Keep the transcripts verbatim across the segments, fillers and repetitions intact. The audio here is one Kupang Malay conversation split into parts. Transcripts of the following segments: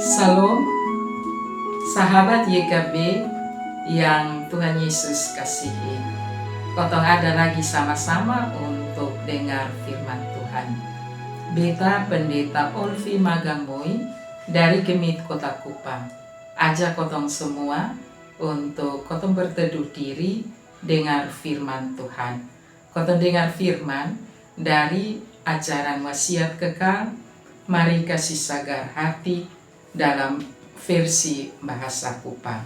Salam, sahabat Y K B yang Tuhan Yesus kasihi. Kotong ada lagi sama-sama untuk dengar firman Tuhan. Beta Pendeta Olvi Magamoi dari GMIT Kota Kupang. Ajak kotong semua untuk kotong berteduh diri dengar firman Tuhan. Kotong dengar firman dari ajaran wasiat kekal, Mari Kasi Sagar Hati, dalam versi bahasa Kupang.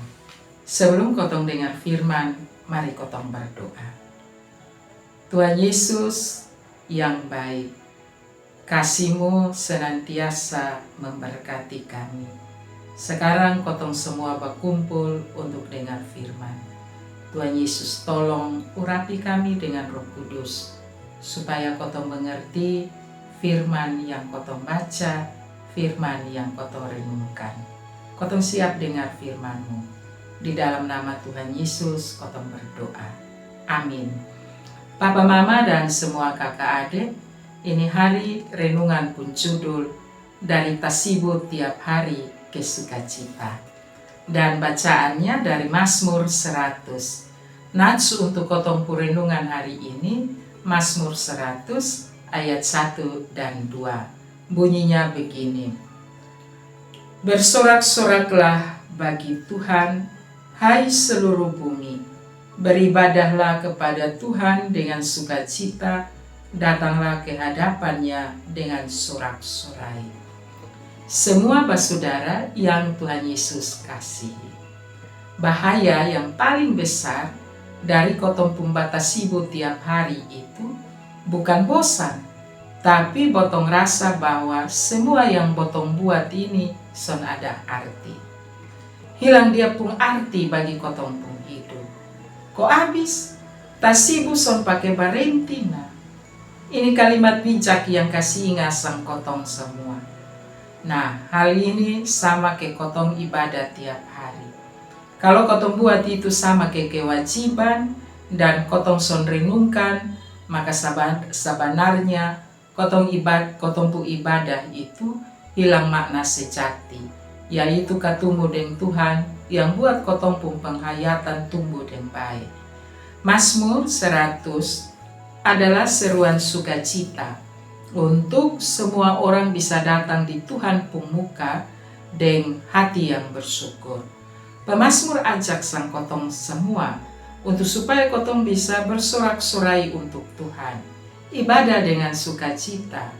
Sebelum kotong dengar firman, mari kotong berdoa. Tuhan Yesus yang baik, kasih-Mu senantiasa memberkati kami. Sekarang kotong semua bakumpul untuk dengar firman. Tuhan Yesus, tolong urapi kami dengan Roh Kudus, supaya kotong mengerti firman yang kotong baca, firman yang kotong renungkan. Kotong siap dengar firman-Mu. Di dalam nama Tuhan Yesus kotong berdoa. Amin. Papa, mama, dan semua kakak adik, ini hari renungan pung judul Dari Tasibu Tiap Hari ke Sukacita. Dan bacaannya dari Mazmur seratus. Nats untuk kotong pung renungan hari ini, Mazmur seratus ayat satu dan dua. Bunyinya begini. Bersorak-soraklah bagi Tuhan, hai seluruh bumi. Beribadahlah kepada Tuhan dengan sukacita, datanglah ke hadapan-Nya dengan sorak-sorai. Semua basudara yang Tuhan Yesus kasihi. Bahaya yang paling besar dari kotong pung batasibu tiap hari itu bukan bosan, tapi botong rasa bahwa semua yang botong buat ini son ada arti. Hilang dia pung arti bagi kotong pung hidup. Ko abis, tasibu son pake barenti na. Ini kalimat bijak yang kasi inga sang kotong semua. Nah, hal ini sama ke kotong ibadah tiap hari. Kalo kotong buat itu sama ke kewajiban dan kotong son renungkan, maka saban-, sabanarnya kotong ibad-, kotong pu ibadah itu hilang makna sejati, yaitu katumu deng Tuhan yang buat kotong pung penghayatan tumbuh deng bae. Mazmur seratus adalah seruan sukacita untuk semua orang bisa datang di Tuhan pung muka deng hati yang bersyukur. Pemazmur ajak sang kotong semua untuk supaya kotong bisa bersorak-sorai untuk Tuhan, ibadah dengan sukacita,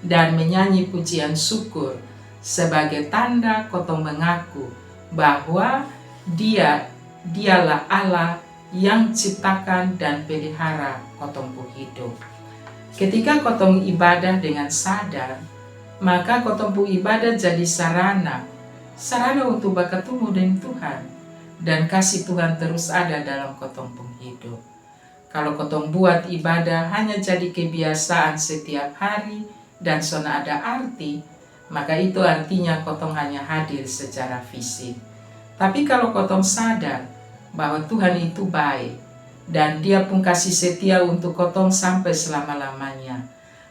dan menyanyi pujian syukur sebagai tanda kotong mengaku bahwa Dia, Dialah Allah yang ciptakan dan pelihara kotong pu hidup. Ketika kotong ibadah dengan sadar, maka kotong pu ibadah jadi sarana, sarana untuk bakatumu deng Tuhan dan kasi Tuhan terus ada dalam kotong pung hidup. Kalo kotong buat ibadah hanya jadi kebiasaan setiap hari dan son ada arti, maka itu artinya kotong hanya hadir secara fisik. Tapi kalo kotong sadar bahwa Tuhan itu bae dan Dia pung kasi setia untuk kotong sampe selama-lamanya,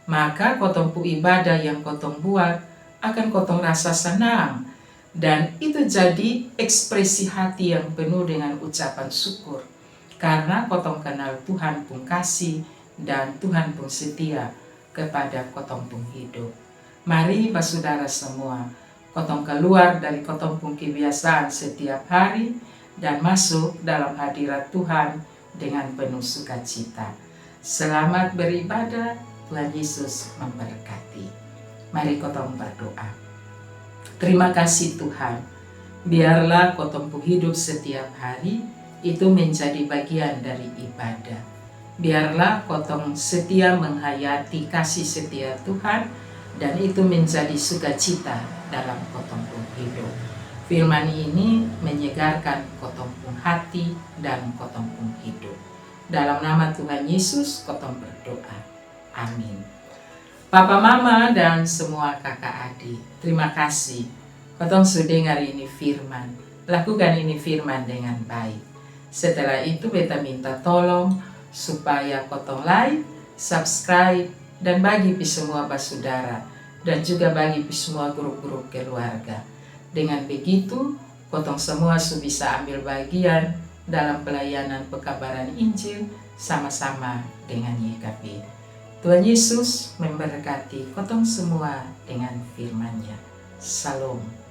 maka kotong pu ibadah yang kotong buat akan kotong rasa sanang, dan itu jadi ekspresi hati yang penuh dengan ucapan syukur karna kotong kenal Tuhan pung kasi dan Tuhan pung setia kepada kotong pung hidup. Mari, basudara semua, kotong keluar dari kotong pung kebiasaan setiap hari dan masuk dalam hadirat Tuhan dengan penuh sukacita. Selamat beribadah, Tuhan Yesus memberkati. Mari kotong berdoa. Terima kasih Tuhan, biarlah kotong pung hidup setiap hari itu menjadi bagian dari ibadah. Biarlah kotong setia menghayati kasih setia Tuhan, dan itu menjadi sukacita dalam kotong pung hidup. Firman ini menyegarkan kotong pung hati dan kotong pung hidup. Dalam nama Tuhan Yesus kotong berdoa. Amin. Papa, mama, dan semua kaka adi, terima kasih kotong su dengar ini firman. Lakukan ini firman dengan baik. Setelah itu beta minta tolong supaya kotong like, subscribe, dan bagi pi semua basudara, dan juga bagi pi semua grup-grup keluarga. Dengan begitu, kotong semua su bisa ambil bagian dalam pelayanan pekabaran Injil sama-sama dengan Y K P. Tuhan Yesus memberkati kotong semua dengan firman-Nya. Shalom.